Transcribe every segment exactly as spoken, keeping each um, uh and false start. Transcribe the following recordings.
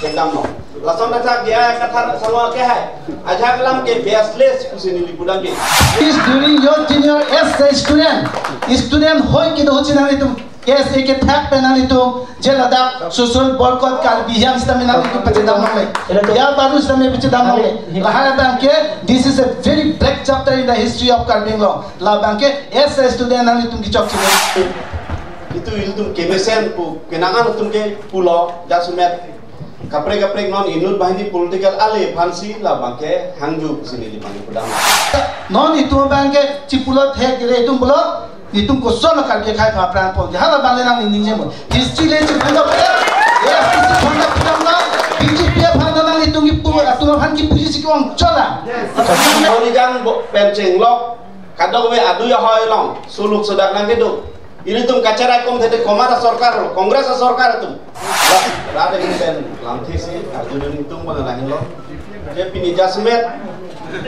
Kedam no. Lason ajak dia kathar sama ke hai. Ajak alam ke baseless pusi neli pudam ke. Is during your tenure as a student. Student hoi kedo huchi nanglitum K S A kethak pen nanglitum je ladak social boycott Karbi Anglong sitame nanglitum pachedam nangle. Ya baru sitame pachedam nangle. Lahai abang ke, this is a very black chapter in the history of Karbi Anglong. Labang ke as a student nanglitum kechok chini. Itum ilitum kemesen pu kenangan atum ke pulo jasemet. Kaprek kaprek non inut banghini political ale aphansi labang ke hangju pusi neli abang pudam. Non itum abang ke chipulot he kire itum pulo, itum koson Karbi akhai aphan pon. Hala abang le nangning ningje mo. History le chipulot he. Yes, history phan pudam na. B J P aphan nangtum kipu atum aphan kipuji si kong chola. Orijang bo pen chenglok. Kadokave adui ahoi along suluk sudak nangkedo. Ilitum kacherai kom thete komat asorkar lo, Congress asorkar atum. Rat pen lamthe si adui nelitum bang lahin lo. Je pini jasemet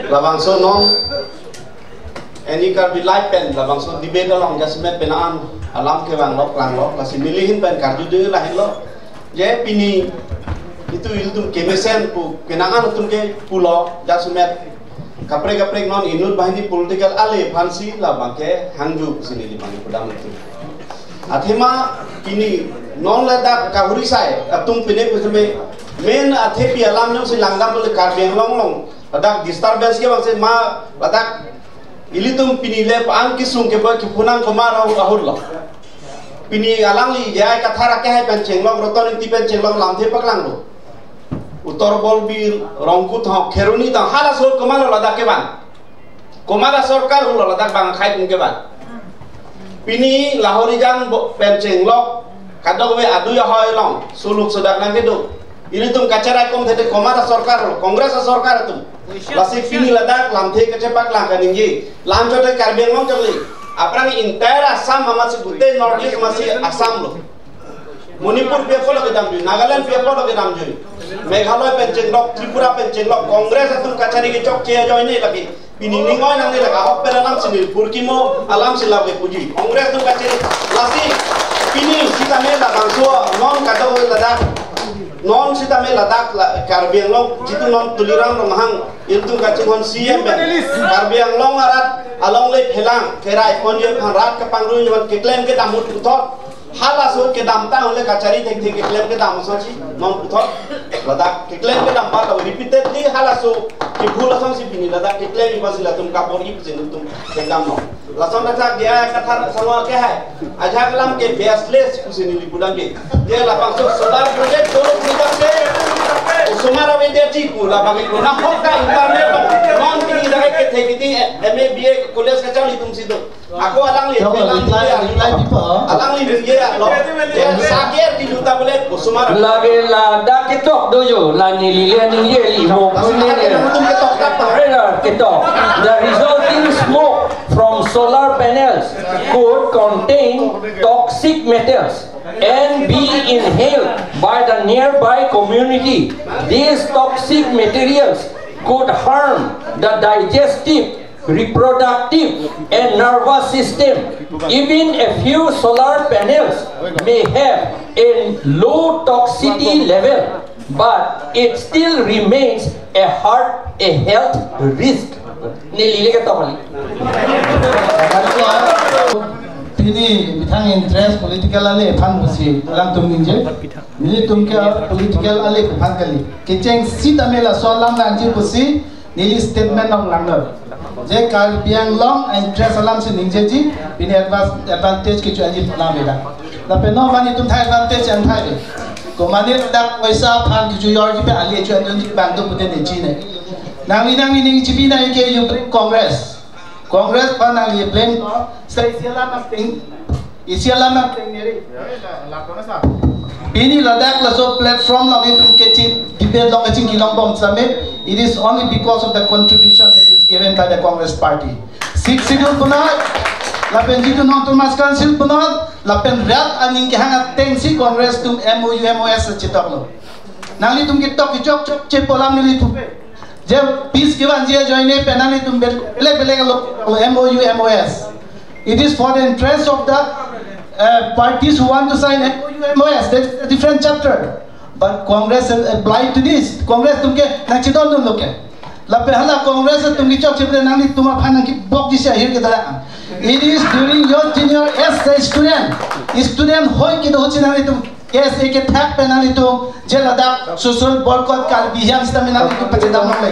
labangso non Any Karbi Live pen labangso debate along jasemet pen an alam kevang lo, klang lo, lasi neli ahin pen karju dun lahin lo. Je pini itum ilitum kemesen pu kenangan atum ke pulo jasemet kaprek kaprek non inut banghini political ale aphansi labang ke hangju pusi neli abang pudam atum. Athema pini non ladak kahuri sai atum pine puseme main athepi alam jongsi langdam pule Karbi Anglong along ladak disturbance kevangse ma ladak ilitum pini le pa-an kesung keba kepunang komat ahut ahut lo. Pini alangli J I Kathar akehai pen chenglok, Roton Engti pen chenglok lamthe paklang lo. Uttar Borbil, Rongkut ho, Kheroni ta halaso komat lo ladak kevang. Komat asorkar lo ladak bang akhai atum kevang. Pini la Orijang bo pen chenglok, kadokave adui ahoi along suluk sudak nangkedo. Ilitum kacherai kom thete komat asorkar lo, Congress asorkar atum. Lasi pini ladak lamthe kachepaklang kaningje. Lam chote Karbi Anglong chokle. Aphrang entire Assam amatsi gutei North East amatsi Assam lo. Manipur pi apot lo kedamjui, Nagaland pi apot lo kedamjui. Meghalaya pen chenglok, Tripura pen chenglok, Congress atum kachari kechokche ajoine lake. Pini ning oi nangne lake ahok pen alamsi neli purkimo, alamsi lake puji. Congress atum kachari, lasi pini sitame labangso non kadokave ladak. Non sitame ladak la, Karbi Anglong jitu non Tuliram Ronghang ilitum kachinghon C M pen Karbi Anglong arat along le phelang kerai ponji aphan rat kapangruiji aphan keklem kedam ahut puthot. Halaso kedam ta ole kachari thekthe keklem kedam asonsi non puthot. Ladak keklem kedam ba ta repeatedly halaso kebhul asonsi pini ladak keklem iba si latum kabor-i pusi nelitum kedam non. Lason ajak dia kathar sama ke hai. Ajak alam ke baseless pusi neli pudam ke. Dia labangso solar project dolo pudak se. Osomar abe dia ji pu labang ke na hokka internet lo. Non pini ladak kethe kiti M A B A college kachari atum si do. Ako alangli Jawab, reply, reply people. Alangli ningje lo. Dia sager di juta boleh osomar. Lagi ladak ketok dojo, la neli le ningje li mo. Lason kune ladak ne. Tum ketok apa? Rela ketok. The resulting smoke from solar panels could contain toxic metals and be inhaled by the nearby community. These toxic materials could harm the digestive, reproductive, and nervous system. Even a few solar panels may have a low toxicity level, but it still remains a heart, a health risk. Neli le ketok kali. Pini methang interest political ale aphan pusi alangtum ningje. Nelitum ke political ale aphan kali. Kecheng sitame laso alam nangji pusi neli statement nanglang lo. Je Karbi Anglong interest alamsi ningjeji, pini advan-, advantage kecho-enji pula meda. Lapen non mane itum thai advantage angthai de. Komatne dak paisa aphan kecho-enji pen ali kecho-enji abang do pute ne chine. Nangli nangli ning chipi nang ke you bring Congress. Congress aphan nangli blame ko, sa isi alam nangping, isi alam nangping neri. Pini ladak laso platform along itum kecheng debate along kecheng kelong bom same, it is only because of the contribution that is given by the Congress party. Sixth Schedule punoi, lapen jitu non autonomous council punoi, lapen rat aning kehang atengsi Congress atum M O U, M O S chetok lo. Nanglitum ketok kechokche pu alam neli pupe. Je peace kevanji ajoine pen nanglitum bel-, belek belek lo, lo M O U, M O S. It is for the interest of the, uh, parties who want to sign M O U, M O S. That is a different chapter. But Congress is blind to this. Congress atum ke nangchedondunlo ke. Lapen hala Congress atum kechokche pen nanglitum aphan nangkebokji si ahir kedala. It is during your tenure as a student. Student ahoi kedo ahut si nanglitum K S A kethak pen nanglitum jail adak social boycott Karbi Anglong sitame nanglitum pachedam longle.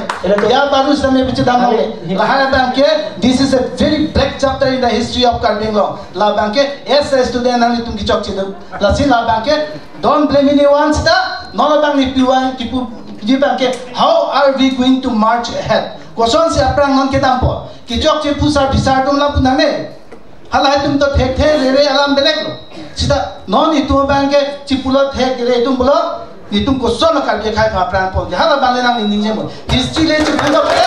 Ya baru sitame pachedam longle. Lahai abang ke, this is a very black chapter in the history of Karbi Anglong. Labang ke, as a student nanglitum kechokche do. Lasi labang ke, don't blame anyone sita, non labang ni piwan kipu, di abang ke, how are we going to march ahead? Kosonsi aphrang non kedampo. Kechokche phusar phisar atum lapu name. Halatum to thekthe rere alam belek lo. Sita non itum abang ke chipulo thekre itum pulo, itum koson Karbi akhei aphan aphrang pon. Hala abang le nangning ningje mo. History le chiphundo pe.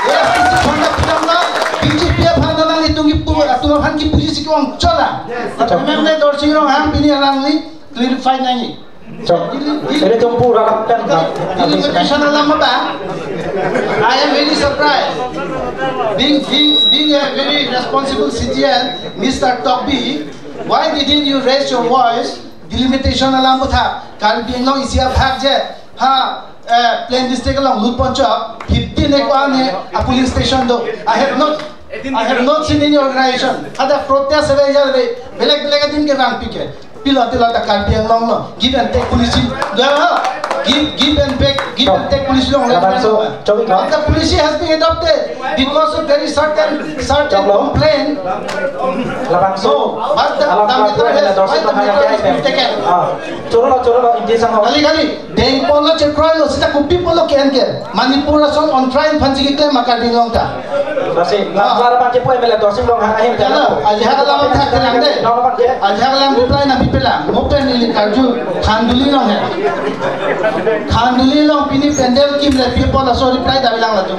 Yes, chiphundo pidam na. B J P aphan nanglitum kipu, atum aphan kipuji si kevang chola. Atum le Dorsing Ronghang pini alangli clarify nangji. So, ilitum pura lapen na. Delimitation alam apa? I am very surprised. Being, being, being a very responsible citizen, Mister Tokbi, why didn't you raise your voice? Delimitation alam puthot, Karbi Anglong isi aphak je, ha, eh, plain district along lut ponchok, fifteen ek ane a polling station do. I have not, I have not seen any organization. Ada protest ave ya ave, belek belek adim kevangpi ke. Pilo tilo ta Karbi Anglong lo. Give and take policy. Lo, give, give and back, give and take policy lo. Labangso, chok iklo. But the policy has been adopted because of very certain, certain Chok lo. complaint. Labangso. No, but the, Alam the matter pelapor has, adalah why the matter has been taken? Ah. Choro lo, choro lo, inti sang ho. Kali kali. Deng ponlo chekroi lo, sita kopi ponlo ke-en ke. Manipur ason on trial aphan si keklem ma Karbi Anglong ta. Lasi, Ah. lam lar abang ke pu M L A Dorsing Ronghang ahim Jalo, ajahak alam athak terang de. Nong abang ke. Ajahak alam reply nangpipelang. Mo pen neli karju Khanduli along he. Khanduli along pini pandal kimle pi apot laso reply davelang latum.